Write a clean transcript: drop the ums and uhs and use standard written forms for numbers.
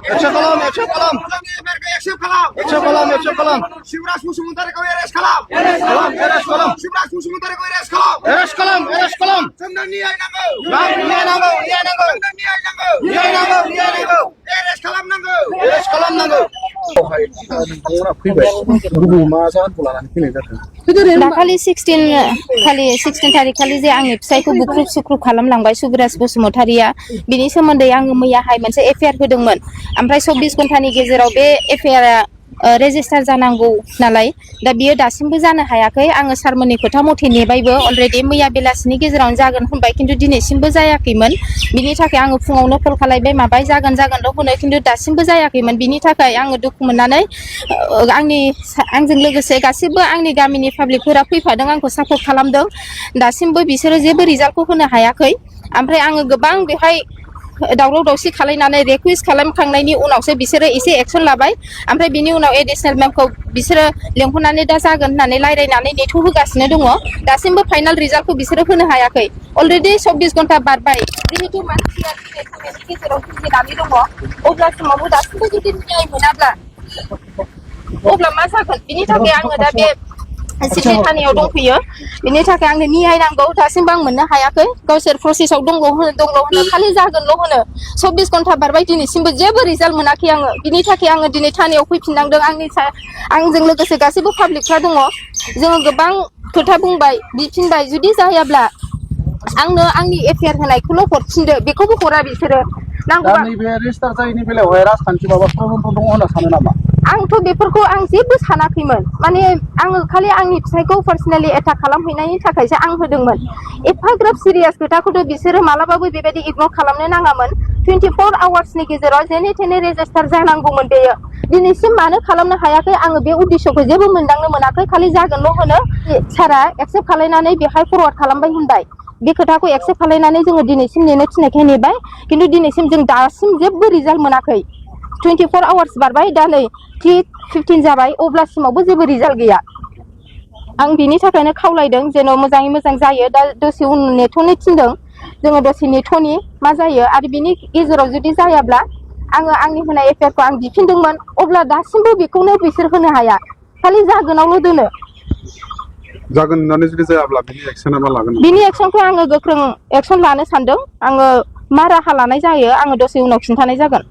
Ekşi kalam, ekşi kalam. Ekşi kalam. Şivras Bosumantari'yi eres kalam. Eres kalam. Şivras Bosumantari'yi eres kalam. Eres kalam. Senden niye aynango? Lan niye nango? Senden niye aynango? Niye nango? Eres kalam nango. Eres kalam nango. दाखालि 16 थारिख खालि जे आंनि फिसायखौ बुख्रुब सुख्रुब खालामलांबाय सुबिराज बसुमतारिया बिनि सोमोन्दै आङो मैयाहाय मोनसे एफआइआर होदोंमोन ओमफ्राय 24 घन्टानि गेजेराव बे एफआइआरआ रेजिस्टार जानांगौ नालाय दा बियो दासिमबो जानो हायाखै आङो सारमोननि खोथा मथे नेबायबो अलरेडि मैया बेलासिनि गेजेरावनो जागोन होनबाय खिन्थु दिनैसिमबो जायाखैमोन बिनि थाखाय आङो फुङावनो कल खालायबाय माबाय जागोनल' होनो खिन्थु दासिमबो जायाखैमोन बिनि थाखाय आङो दुखु मोननानै आंजों लोगोसे गासिबो आंनि गामिनि पाब्लिकफोरा फैफादों आंखौ सापर्ट खालामदों दासिमबो बिसोरो जेबो रिजाल्टखौ होनो हायाखै ओमफ्राय आङो गोबां बेहाय दावराव दावसि खालायनानै रिकुवेस्ट खालामखांनायनि उनावसो बिसोरो एसे एक्सन लाबाय ओमफ्राय बिनि उनाव एडिशनेल मेमखौ बिसोरो लेंहरनानै दा जागोन होननानै रायलायनानै नेथ' होगासिनो दङ दासिमबो फाइनाल रिजाल्टखौ बिसोरो होनो हायाखै अलरेडि 24 घन्टा बारबाय जिहेतु मानसिया दिनै गेजेराव जुजिनानै दङ अब्लासिमावबो दासिमबो जुदि न्याय मोनाब्ला अब्ला मा जागोन बिनि थाखाय आङो दा बे सिटी थानायाव दंफैयो बिनि थाखाय आंनो न्याय नांगौ दासिमबो आं मोननो हायाखै गावसोर प्रसेसआव दंल' होनो खालि जागोनल' होनो 24 घन्टा बारबाय दिनैसिमबो जेबो रिजाल्ट मोनाखै आङो बिनि थाखाय आङो दिनै थानायाव फैफिननांदों आंजों लोगोसे गासैबो पाब्लिकफ्रा दङ जोङो गोबां खोथा बुंबाय बिफिनबाय जुदि जायाब्ला आंनो आंनि एफआइआर होनायखौल' हरफिनदो बेखौबो हरा बिसोरो नांगौबा नैबे रेजिस्टार जायैनि बेलायावहाय राजखान्थि माबा प्रब्लेमफोर दङ होनना सानो नामा आंथ' बेफोरखौ आं जेबो सानाखैमोन माने आङो खालि आंनि फिसायखौ पार्सनेलि एटाक खालामहैनायनि थाखायसो आं होदोंमोन एफाग्राब सिरियास खोथाखौथ' बिसोरो मालाबाबो बेबायदि इगनर खालामनो नाङामोन 24 आवार्सनि गेजेराव जेने थेने रेजिस्टार जानांगौमोन बेयो दिनैसिम मानो खालामनो हायाखै आङो बे उद्देश्यखौ जेबो मोनदांनो मोनाखै खालि जागोनल' होनो सारा एक्सेप्ट खालायनानै बेहाय फरवार्ड खालामबाय होनबाय बे खोथाखौ एक्सेप्ट खालायनानै जोङो दिनैसिम नेनो थिननायखाय नेबाय खिन्थु दिनैसिम जों दासिम जेबो रिजाल्ट मोनाखै 24 आवार्स बारबाय दा नै 15 जाबाय अब्लासिमावबो जेबो रिजाल्ट गैया आं बिनि थाखायनो खावलायदों जेन' मोजाङै मोजां जायो दा दसे उन नेथ'नो थिनदों जोङो दसे नेथ'नि मा जायो आरो बिनि गेजेराव जुदि जायाब्ला आङो आंनि होनाय एफआइआरखौ आं बिफिनदोंमोन अब्ला दासिमबो बेखौनो बिसोर होनो हाया खालि जागोनावल' दोनो जागोन होननानै जुदि जायाब्ला बिनि एक्सना मा लागोन बिनि एक्सनखौ आङो गोख्रों एक्सन लानो सानदों आङो मा राहा लानाय जायो आङो दसे उनाव खिन्थानाय जागोन